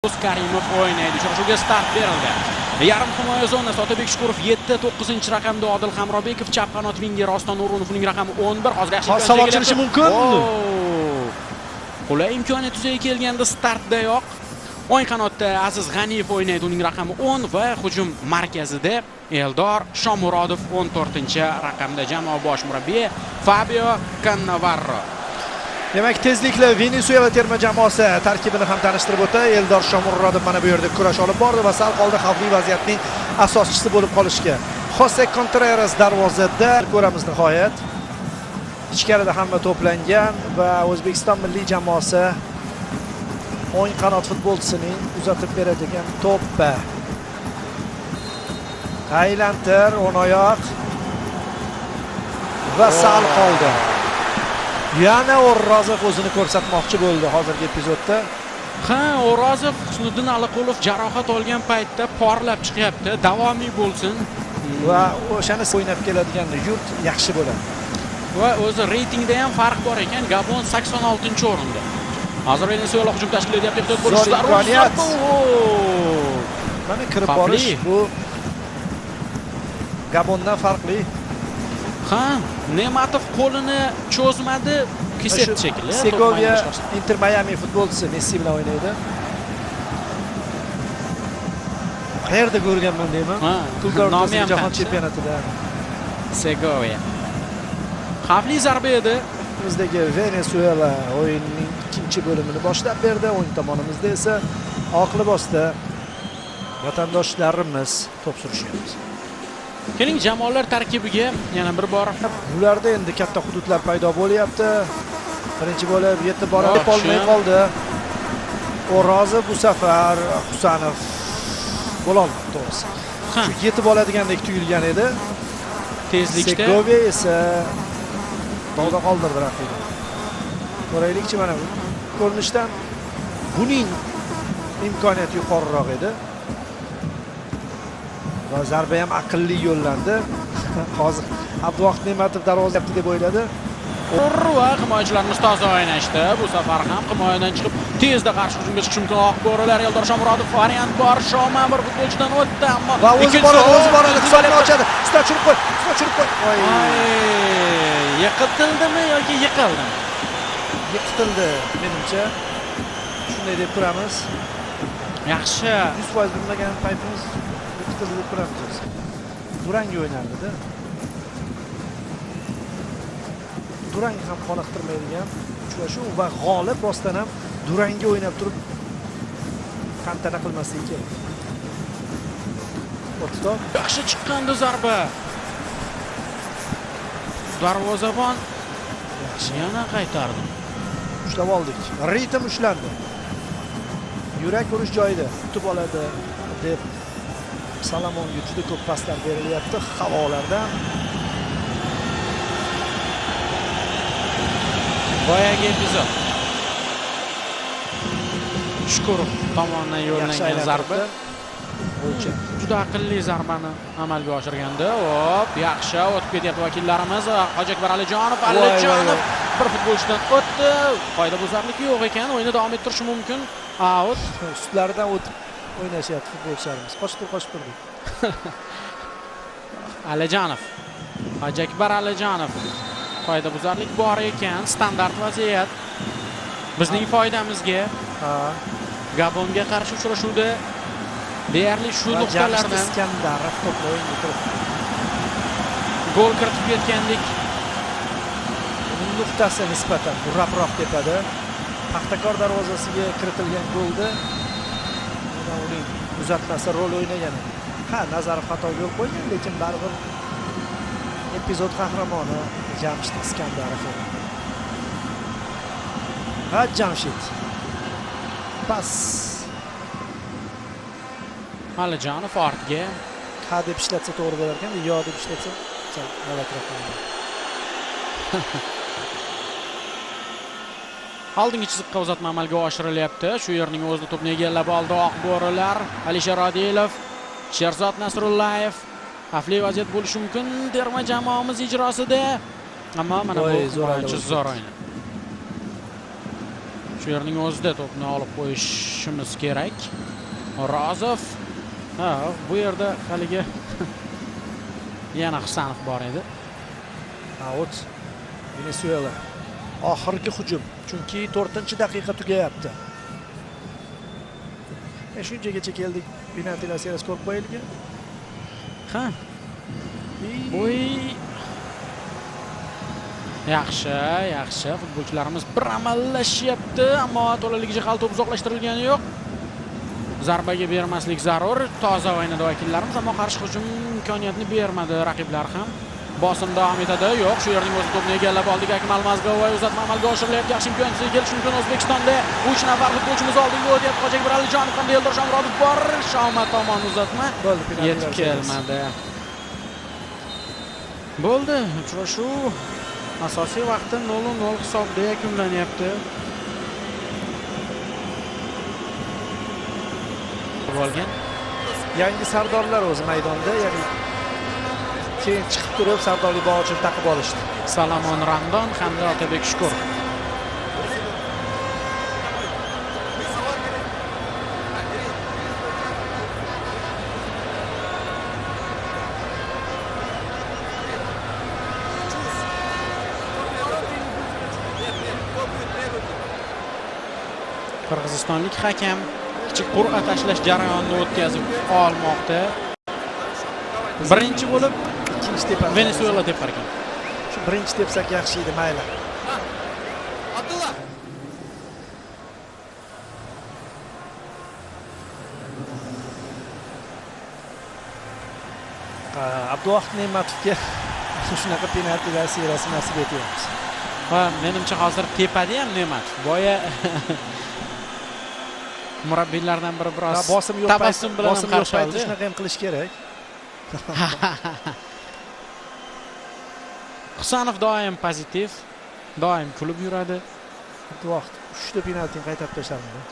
Karimov o'ynaydi. Uchrashuvga start berildi. Yarim himoya zonasi Otabek Shukurov 7, 9-raqamda Odil Hamrobekov, chap qanot vinger Oston O'runovning raqami 11. Hozir yaxshi savol ochilishi mumkin. Qulay imkoniyat yuzaga kelganda startdayoq o'ng qanotda Aziz G'aniyev o'ynaydi, uning raqami 10 va hujum markazida Eldor Shomurodov 14-raqamda. Jamoa bosh murabbiyi Fabio Cannavaro. Demak, tezlikli Venesuela terma jamoasi tarkibini ham tanishtirib o'tdi. Eldor Shomurodov mana bu yerda kurash olib bordi va sal qoldi xavfli vaziyatning asoschisi bo'lib qolishga. Jose Contreras darvozada ko'ramiz nihoyat. Ichkarida hamma to'plangan va O'zbekiston milliy jamoasi o'ng qanot futbolchisining uzatib beradigan to'pi. Aylantir, o'ng oyoq va sal qoldi. Yana O'rozov o'zini ko'rsatmoqchi bo'ldi hozirgi epizodda. Ha, O'rozov Husniddin Aliqulov jarohat olgan paytda porlab chiqyapti. Davomiy bo'lsin. Va o'shani o'ynab keladigan yurt yaxshi bo'ladi. Va o'zi reytingda ham farq bor ekan. Gabon 86-o'rinda. Hozir Venesuela hujum tashkil etyapti. Ehtiyot bo'lish zarur. Mana kirib borish bu Gabondan farqli. Ha, Ne'matov qo'lini cho'zmadi, kesyapti shekilli. Segovia Inter Miami futbolchisi Messi bilan o'ynaydi. Qayerda ko'rganman deyman? Klublar o'rtasidagi jahon chempionatida. Segovia. Xavfli zarba edi. Bizdagi Venesuela o'yinning ikkinchi bo'limini boshlab berdi. O'ng tomonimizda esa oq libosda vatandoshlarimiz to'p surishyapti. Keling jamoalar tarkibiga yana bir bor. Ularda endi katta hududlar paydo bo'lyapti. Birinchi bo'lib yetib borib olmay qoldi. O'rozov bu safar Husanov bo'la olmadi to'g'risi. Shu yetib oladigandek tuyulgan edi. Tezlikda Segovia esa dog'da qoldirdi raqibini. Ko'raylikchi, mana bu ko'rinishdan buning imkoniyati yuqoriroq edi. Va zarba ham aqlli yo'llandi. Hozir Abduvohid Ne'matov darvoza yapti deb o'yladi. Va himoyachilarimiz toza o'ynashdi. Bu safar ham himoyadan chiqib tezda qarshi hujumga chiqish mumkin. Oq bo'rilar Eldor Shomurodov variant bor. Shoma bir futbolchidan o'tdi, ammo va o'zi boradi, o'zi boradi, hisobni ochadi. Ustidan tushirib qo'y, ustidan tushirib qo'y. Voy, yiqitildimi yoki yiqildimi? Yiqitildi menimcha. Shunday deb turamiz. Yaxshi. 100% bilmagan paytimiz yiqitildi deb turamiz. Durang o'ynardi-da. Durang ham qoniqtirmaydigan uchrashuv va g'olib rostdan ham durangga o'ynab turib tantana qilmasligi kerak. O'rtoq, yaxshi chiqqandi zarba. Darvozabon yaxshi yana qaytardi. Ushlab oldik. Ritm ushlandi. Yurak urish joyida tutib oladi deb Salomonga juda ko'p paslar berilyapti havolardan. Boyagi epizod. Shukurov tomonidan yo'llangan zarba. Juda aqlli zarbani amalga oshirgandi. Hop, yaxshi o'tib ketyapti vakillarimiz. Hoji Akbar Alijonov, Alijonov bir futbolchidan o'tdi. Qoidabuzarlik yo'q ekan, o'yinni davom ettirish mumkin. Out. Ustlaridan o'tib o'ynashyapti futbolchilarimiz. Qochib qochib turdi. Alijonov. Hoji Akbar Alijonov. Qoidabuzarlik bor ekan, standart vaziyat. Bizning foydamizga. Gabonga qarshi uchrashuvda deyarli shu nuqtalardan Iskandarov to'pni o'yinga kiritdi. Gol kiritib ketgandik. Uning nuqtasi nisbatan burabroq tepada. Paxtakor darvozasiga kiritilgan golda uning uzatmasi rol o'ynagan. Ha, Nazarov xato yo'l qo'ygan, lekin baribir epizod qahramoni Jamshid Iskandarov edi. Va Jamshid pas. Alijonov ortga. Ha deb ishlatsa to'g'ri bo'lar ekan, yo deb ishlatsa sal g'alatiroq bo'ladi. Oldingi chiziqqa uzatma amalga oshirilyapti. Shu yerning o'zida to'pni egallab oldi oq bo'rilar. Alisher Odilov, Sherzod Nasrullayev. Xavfli vaziyat bo'lishi mumkin terma jamoamiz ijrosida. Ammo mana bu zo'r o'yin. Shu yerning o'zida to'pni olib qo'yishimiz kerak. O'rozov. Ha, bu yerda haligi yana Husanov bor edi. Out. Venesuela. Oxirgi hujum. Chunki 4-daqiqa tugayapti. Shunchagacha keldik. Penaltilar seriyasi ko'rib qo'yilgan. Ha. Voy. Yaxshi, yaxshi. Futbolchilarimiz bir amallashyapti, ammo to'laligicha hali to'p uzoqlashtirilgani yo'q. Zarbaga bermaslik zarur. Toza o'ynadi vakillarimiz, ammo qarshi hujum imkoniyatini bermadi raqiblar ham. Bosim davom etadi. Yo'q, shu yerning o'zi to'pni egallab oldik. Akmal Mazgovoy uzatma amalga oshirilyapti. Yaxshi imkoniyat kelishi mumkin O'zbekistonda. 3 nafar futbolchimiz oldinga o'tyapti. Hoji Akbar Alijonov hamda Eldor Shomurodov bor. Shoma tomon uzatma yetib kelmadi. Bo'ldi. Uchrashuv asosiy vaqti 0-0 hisobda yakunlanyapti. Bo'lgan yangi sardorlar o'zi maydonda, ya'ni keyin chiqib turib sardorlik bog'ichini taqib olishdi. Salomon Randon hamda Otabek Shukur. Qirg'izistonlik hakam kichik qur'a tashlash jarayonini o'tkazib olmoqda. Birinchi bo'lib ikkinchi tepar Venesuela tepar ekan. Shu birinchi tepsak yaxshi edi, mayli. Abdulla. Abduvohid Ne'matovga shunaqa penaltilar seriyasi nasib etyapti. Va menimcha hozir tepadi ham Ne'matov. Boya murabbiylardan biri biroz bosim yo'q, tabassum bilan bosim yo'q paytda shunaqa ham qilish kerak. Husanov doim pozitiv, doim kulib yuradi. Abduvohid 3 ta penaltini qaytarib tashladi.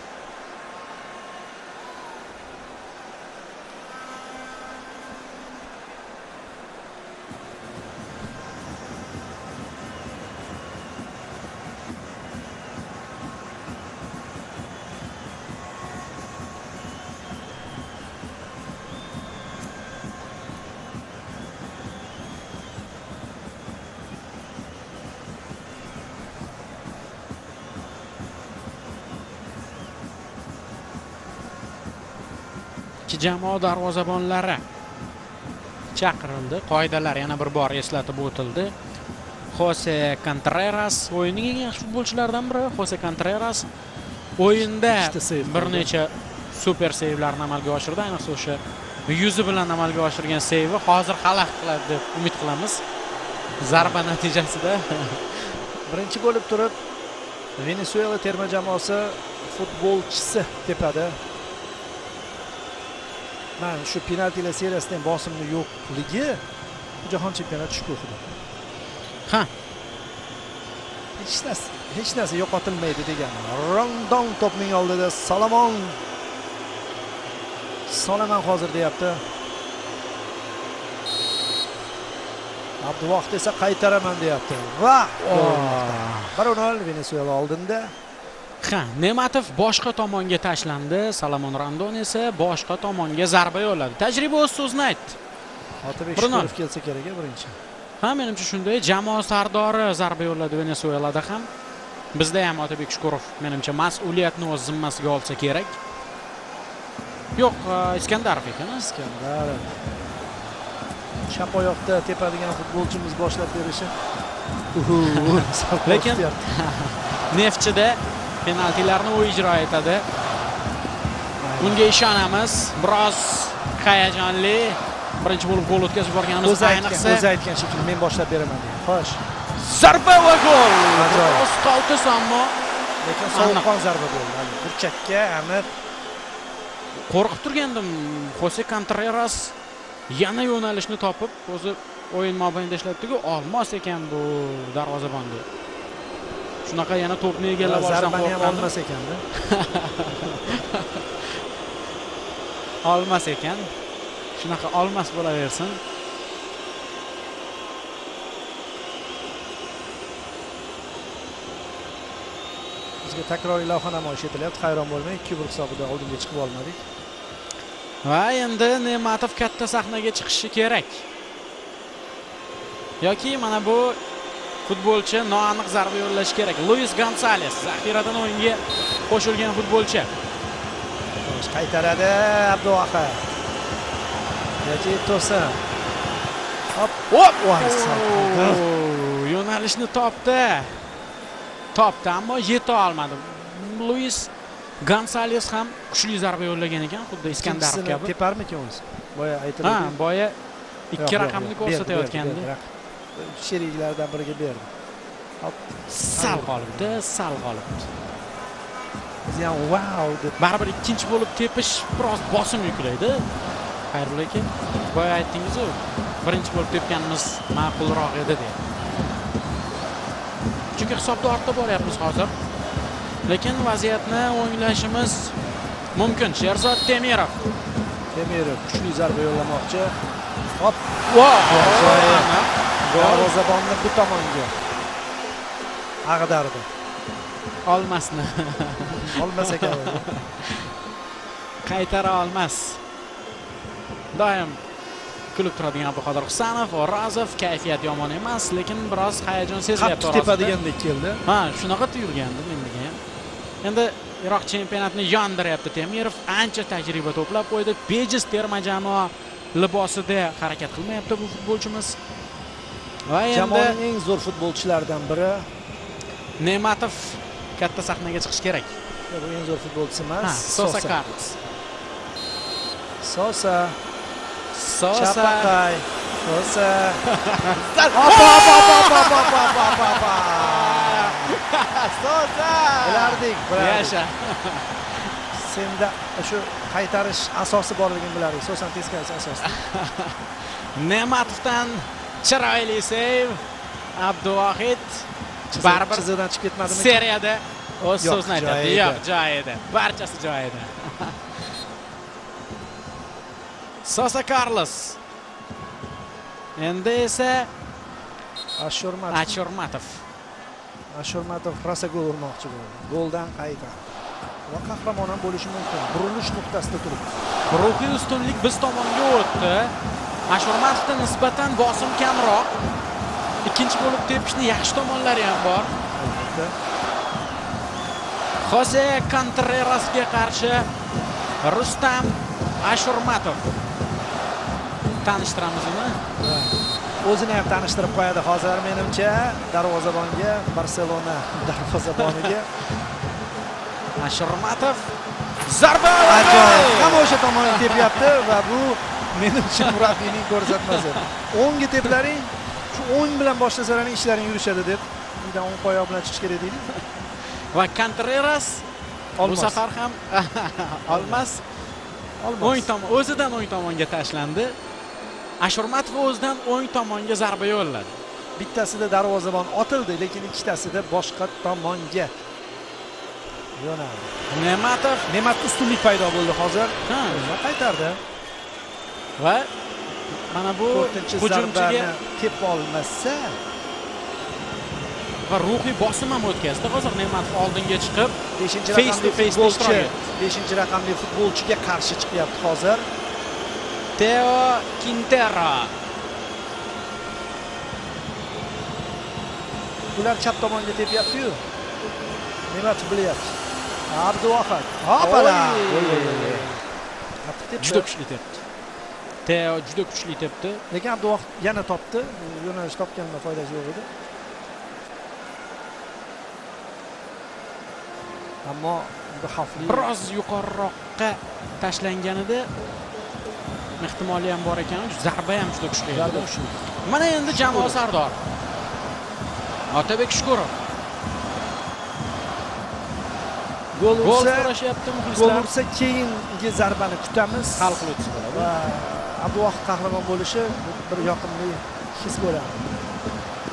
Jamoa darvozabonlari chaqirildi. Qoidalar yana bir bor eslatib o'tildi. Jose Contreras o'yinning eng yaxshi futbolchilaridan biri. Jose Contreras o'yinda bir necha super seyvlarni amalga oshirdi. Ayniqsa o'sha yuzi bilan amalga oshirgan seyvi hozir xalaqit qiladi deb umid qilamiz. Zarba natijasida birinchi bo'lib turib Venesuela terma jamoasi futbolchisi tepadi. Mana shu penaltilar seriyasidan bosimni yo'qligi jahon chempionati shukuhida. Ha. Hech narsa yo'qotilmaydi degani. Rondon to'pning oldida Salomon. Solaman hozir deyapti. Abduvohid esa qaytaraman deyapti. Va 1-0 Venesuela oldinda. Ha, Ne'matov boshqa tomonga tashlandi, Salomon Randon esa boshqa tomonga zarba yo'lladi. Tajriba o'z so'zini aytdi. Otabek Shukurov kelsa kerak birinchi. Ha, menimcha shunday. Jamoa sardori zarba yo'lladi Venesuelada ham. Bizda ham Otabek Shukurov menimcha mas'uliyatni o'z zimmasiga olsa kerak. Yo'q, Iskandarov ekan, Iskandarov. Chap oyoqda tepadigan futbolchimiz boshlab berishi. Lekin Neftchida penaltilarni u ijro etadi. Bunga ishonamiz. Biroz hayajonli. Birinchi bo'lib gol o'tkazib yuborganimiz ayniqsa. O'zi aytgan shekilli men boshlab beraman degan. Xo'sh. Zarba va gol. Biroz qaltis ammo lekin sovuqqon zarba bo'ldi. Burchakka aniq. Qo'rqib turgandim. Jose Contreras yana yo'nalishni topib, o'zi o'yin mobaynida ishlatdi-ku, olmas ekan bu darvozabon deb. Shunaqa yana to'pni egallab olishdan qo'rqqandim. Olmas ekanda. Olmas ekan. Shunaqa olmas bo'laversin. Bizga takroriy lavha namoyish etilyapti. Hayron bo'lmang, 2-1 hisobida oldinga chiqib olmadik. Va endi Ne'matov katta sahnaga chiqishi kerak. Yoki mana bu futbolchi noaniq zarba yo'llashi kerak. Luis Gonzales zaxiradan o'yinga qo'shilgan futbolchi. Qaytaradi Abduvohid. Yoki to'sin. Hop, hop, yo'nalishni topdi. Topdi, ammo yeta olmadi. Luis Gonzales ham kuchli zarba yo'llagan ekan, xuddi Iskandarov kabi. Teparmikan o'zi? Boya aytildi. Ha, boya ikki raqamni ko'rsatayotgandi. Sheriklardan biriga berdi. Hop, sal qolibdi, sal qolibdi. Biz ham wow deb baribir ikkinchi bo'lib tepish biroz bosim yuklaydi. Xayrullo aka, boya aytdingiz-ku, birinchi bo'lib tepganimiz ma'qulroq edi deb. Chunki hisobda ortda boryapmiz hozir. Lekin vaziyatni o'nglashimiz mumkin. Sherzod Temirov. Temirov kuchli zarba yo'llamoqchi. Hop, wow! Darvozabonni bu tomonga ag'dardi. Olmasni. Olmas ekan. Qaytara olmas. Doim kulib turadigan Abduqodir Husanov, O'rozov kayfiyat yomon emas, lekin biroz hayajon sezilyapti. Qattiq tepadigandek keldi. Ha, shunaqa tuyulgandi menga ham. Endi Iroq chempionatini yondiryapti Temirov, ancha tajriba to'plab qo'ydi. Bejiz terma jamoa libosida harakat qilmayapti bu futbolchimiz. Va endi jamoaning eng zo'r futbolchilaridan biri Ne'matov katta sahnaga chiqish kerak. Bu eng zo'r futbolchisi emas, Sosa Carlos. Sosa. Sosa. Chapaqay. Sosa. Sosa. Bilardik, bilardik. Yasha. Senda shu qaytarish asosi borligini bilardik. Sosani teskarisi asosi. Ne'matovdan chiroyli seyv. Abduvohid baribir chiziqdan chiqib ketmadimi? Seriyada o'z so'zini aytadi. Yo'q, joyida. Barchasi joyida. Sosa Carlos. Endi esa Ashurmatov. Ashurmatov rosa gol urmoqchi bo'ldi. Goldan qaytardi. Va qahramon ham bo'lishi mumkin. Burilish nuqtasida turibdi. Ruhiy ustunlik biz tomonga o'tdi. Ashurmatovga nisbatan bosim kamroq. Ikkinchi bo'lib tepishni yaxshi tomonlari ham bor. Albatta. Jose Contrerasga qarshi Rustam Ashurmatov. Tanishtiramiz uni. O'zini ham tanishtirib qo'yadi hozir menimcha darvozabonga, Barselona darvozaboniga. Ashurmatov zarba. Ajoyib. Hamma o'sha tomonga tepyapti va bu menimcha murabbiyning ko'rsatmasi. O'ngga teplaring, shu o'ng bilan boshlasalaring ishlaring yurishadi deb, uydan o'ng oyoq bilan chiqish kerak deydi. Va Contreras bu safar ham olmas. O'ng tomon, o'zidan o'ng tomonga tashlandi. Ashurmatov o'zidan o'ng tomonga zarba yo'lladi. Bittasida darvozabon otildi, lekin ikkitasida boshqa tomonga yo'naldi. Ne'matov, Ne'matov ustunlik paydo bo'ldi hozir. Ha, qaytardi. Va mana bu hujumchiga tepa olmasa va ruhiy bosim ham o'tkazdi. Hozir Ne'matov oldinga chiqib 5-raqamli futbolchiga qarshi chiqyapti hozir. Teo Quintero. Ular chap tomonga tepyapti-yu. Ne'matov bilyapti. Abduvohid. Hopala. Juda kuchli tepdi. Teo juda kuchli tepdi. Lekin Abduvohid yana topdi. Yo'nalish topgandan foydasi yo'q edi. Ammo juda xavfli. Biroz yuqoriroqqa tashlanganida ehtimoli ham bor ekan, zarba ham juda kuchli edi. Mana endi jamoa sardor Otabek Shukurov. Gol so'rashyapti muxlislar. Gol ursa keyingi zarbani kutamiz. Hal qiluvchi bo'ladi. Va Abduvohid qahramon bo'lishi bir yoqimli his bo'ladi.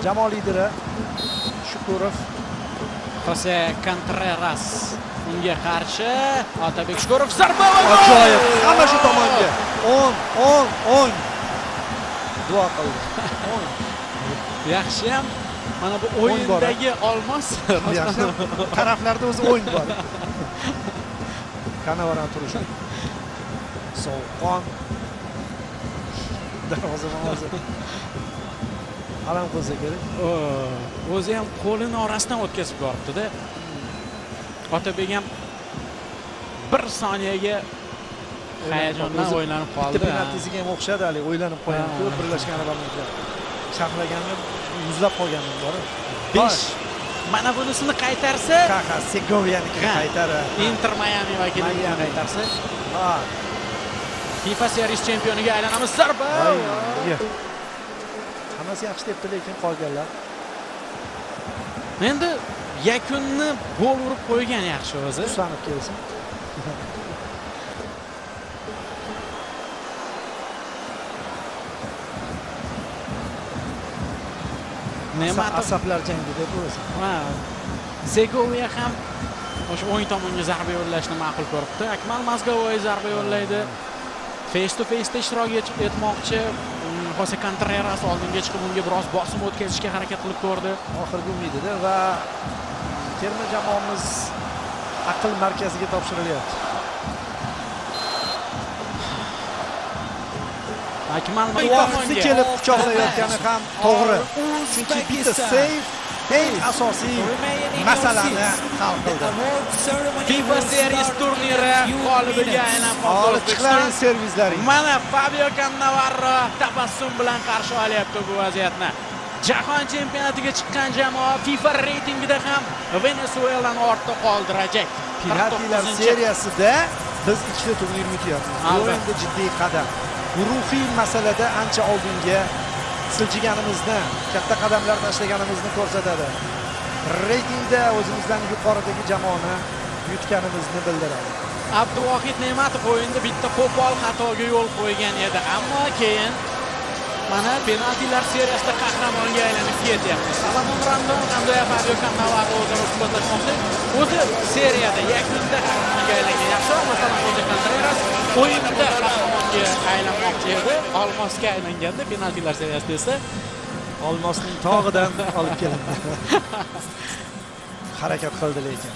Jamoa lideri Shukurov. Jose Contreras unga qarshi Otabek Shukurov zarba va gol! Ajoyib. Hamma shu tomonga. 10 10 10. Duo qildi. Yaxshi ham Mana bu o'yindagi olmos taraflarda o'zi o'yin bor. Kanavaran turishi. Sovuqqon. Darvozabon hozir alam qilsa kerak. O'zi ham qo'lini orasidan o'tkazib yuboribdi-da. Otabek ham bir soniyaga hayajondan o'ylanib qoldi. Bitta penaltisiga ham o'xshadi, hali o'ylanib qolgan. Ko'p Birlashgan Arab Amirliklari sharhlaganda muzlab qolganim bor. 5. Mana bunisini qaytarsa, ha, Segoviyanikini qaytaradi. Inter Miami vakilini qaytarsa, ha. FIFA Series chempioniga aylanamiz. Zarba. Hammasi yaxshi debdi, lekin qolganlar. Endi yakunni gol urib qo'ygan yaxshi o'zi. Husanov kelsin. Ne'matov asablar jangida bu o'zi. Ha. Segoviya ham o'sha o'ng tomonga zarba yo'llashni ma'qul ko'ribdi. Akmal Mazgovoy zarba yo'llaydi. Face to face'da ishtirok etmoqchi. Jose Contreras oldinga chiqib unga biroz bosim o'tkazishga harakat qilib ko'rdi. Oxirgi umidida va terma jamoamiz aql markaziga topshirilyapti. Akmal vaqti kelib quchoqlayotgani ham to'g'ri. Chunki bitta seyf eng asosiy masalani hal qildi. FIFA Series turniri g'olibiga aylanib qoldi. Chiqlaring servislaring. Mana Fabio Cannavaro tabassum bilan qarshi olyapti bu vaziyatni. Jahon chempionatiga chiqqan jamoa FIFA reytingida ham Venesuelani ortda qoldirajak. Penaltilar seriyasida biz ikkita turnir yutyapmiz. Bu endi jiddiy qadam. Ruhiy masalada ancha oldinga siljiganimizni, katta qadamlar tashlaganimizni ko'rsatadi. Reytingda o'zimizdan yuqoridagi jamoani yutganimizni bildiradi. Abduvohid Ne'matov o'yinda bitta qo'pol xatoga yo'l qo'ygan edi, ammo keyin mana penaltilar seriyasida qahramonga aylanib ketyapti. Salomon Rondon hamda Fabio Cannavaro o'zaro suhbatlashmoqda. O'zi seriyada yakunda qahramonga aylangan yaxshi, masalan, Jose Contreras o'yinda qahramonga aylanmoqchi edi, olmosga aylanganda penaltilar seriyasida esa olmosning tog'idan olib kelindi. Harakat qildi lekin.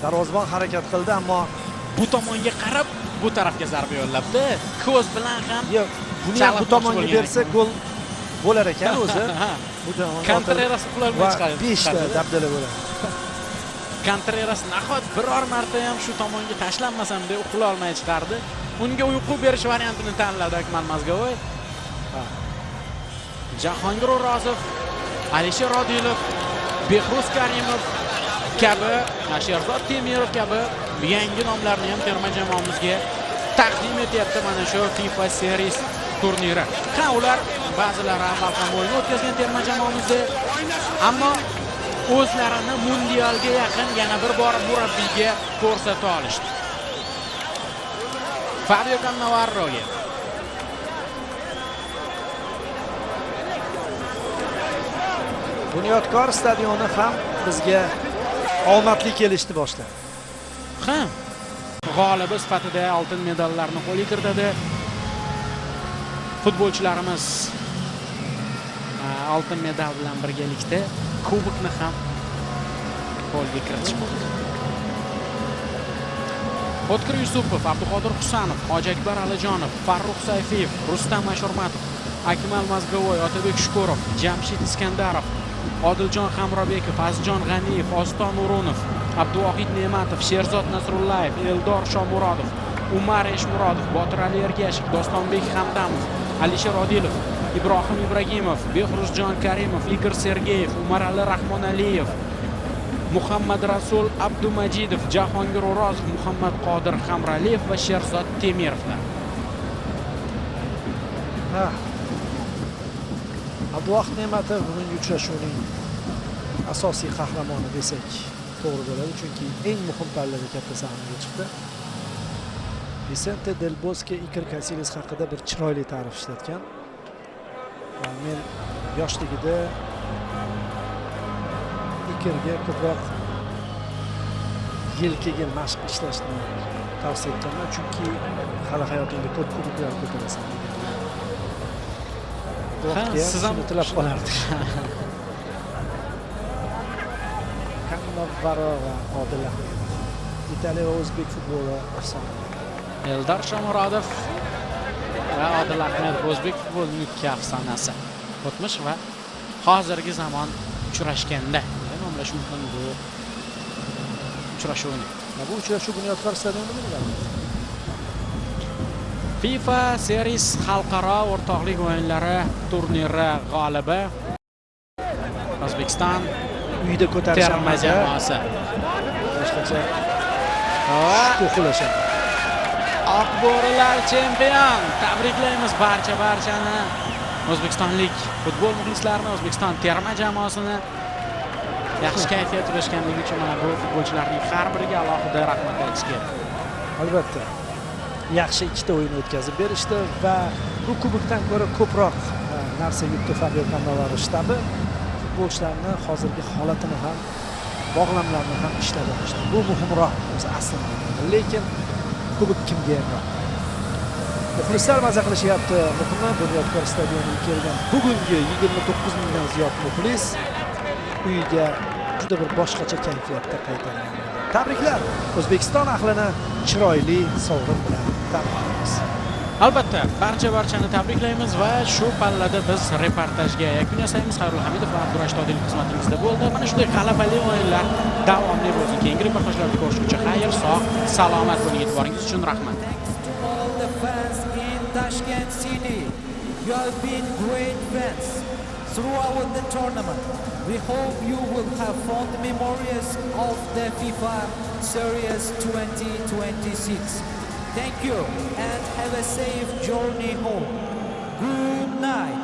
Darvozabon harakat qildi, ammo bu tomonga qarab bu tarafga zarba yo'llabdi. Ko'z bilan ham yo'q, buni ham bu tomonga bersa gol bo'lar ekan o'zi. Bu tomonga Contreras uxlolmay chiqadi. 5 ta dabdala bo'ladi. Contreras nahot biror marta ham shu tomonga tashlanmasam deb uxlolmay chiqardi. Unga uyqu berish variantini tanladi Akmal Mazgovoy. Jahongir O'rozov, Alisher Odilov, Behruz Karimov kabi, Sherzod Temirov kabi yangi nomlarni ham terma jamoamizga taqdim etyapti mana shu FIFA Series turniri. Ha, ular ba'zilari avval ham o'yin o'tkazgan terma jamoamizda, ammo o'zlarini mundialga yaqin yana bir bor murabbiyga ko'rsata olishdi. Fabio Cannavaroga. Bunyodkor stadioni ham bizga omadli kelishni boshladi. Ha, g'olibi sifatida oltin medallarni qo'lga kiritadi. Futbolchilarimiz oltin medal bilan birgalikda kubokni ham qo'lga kiritishmoqda. O'tkir Yusupov, Abduqodir Husanov, Hoji Akbar Alijonov, Farruh Sayfiyev, Rustam Ashurmatov, Akmal Mazgovoy, Otabek Shukurov, Jamshid Iskandarov, Odiljon Hamrobekov, Azizjon G'aniyev, Oston O'runov, Abduvohid Ne'matov, Sherzod Nasrullayev, Eldor Shomurodov, Umar Eshmurodov, Botirali Ergashev, Dostonbek Hamdamov, Alisher Odilov, Ibrohim Ibragimov, Behruzjon Karimov, Igor Sergeyev, Umarali Rahmonaliyev, Muhammad Rasul Abdumajidov, Jahongir O'rozov, Muhammad Qodir Hamraliyev va Sherzod Temirovlar. Ha. Abduvohid Ne'matov bugungi uchrashuvning asosiy qahramoni desak to'g'ri bo'ladi, chunki eng muhim pallada katta sahnaga chiqdi. Vicente del Bosque Iker Casillas haqida bir chiroyli ta'rif ishlatgan. Men yoshligida Ikerga ko'proq yelkaga mashq ishlashni tavsiya etganman, chunki hali hayotingda ko'p kuboklar ko'tarasan degan. Siz ham tilab qolardik. Cannavaro va Odil Ahmedov. Italiya va o'zbek futboli afsonalari. Eldor Shomurodov va Odil Ahmedov o'zbek futbolining ikki afsonasi. O'tmish va hozirgi zamon uchrashganda deya nomlash mumkin bu uchrashuvni. Va bu uchrashuv Bunyodkor stadionida bo'ladi. FIFA Series xalqaro o'rtoqlik o'yinlari turniri g'olibi O'zbekiston uyda terma ko'tarishamiz. jamoasi. Boshqacha Va qo'qilashadi. Oq bo'rilar chempion. Tabriklaymiz barchani. O'zbekistonlik futbol muxlislarini, O'zbekiston terma jamoasini yaxshi kayfiyat ulashganligi uchun mana bu futbolchilarning har biriga alohida rahmat aytish kerak. Albatta. Yaxshi ikkita o'yin o'tkazib berishdi va bu kubokdan ko'ra ko'proq narsa yutdi Fabio Cannavaro shtabi. Futbolchilarni hozirgi holatini ham, bog'lamlarni ham ishlab olishdi. Bu muhimroq o'zi aslida. Lekin kubok kimga ham yoqdi. Muxlislar maza qilishyapti. Muhimi, Bunyodkor stadioniga kelgan bugungi 29 mingdan ziyod muxlis uyiga juda bir boshqacha kayfiyatda qaytadi. Tabriklar! O'zbekiston ahlini chiroyli sovrin bilan tabriklaymiz. Albatta, barchani tabriklaymiz va shu pallada biz reportajga yakun yasaymiz. Xayrullo Hamidov va Abdurashid Odilov xizmatingizda bo'ldi. Mana shunday g'alabali o'yinlar davomli bo'lsin. Keyingi reportajlarda ko'rishguncha xayr, sog', salomat bo'ling. E'tiboringiz uchun rahmat. Thanks to all the fans in Tashkent City. You have been great fans throughout the tournament. We hope you will have fond memories of the FIFA Series 2026. Thank you and have a safe journey home. Good night.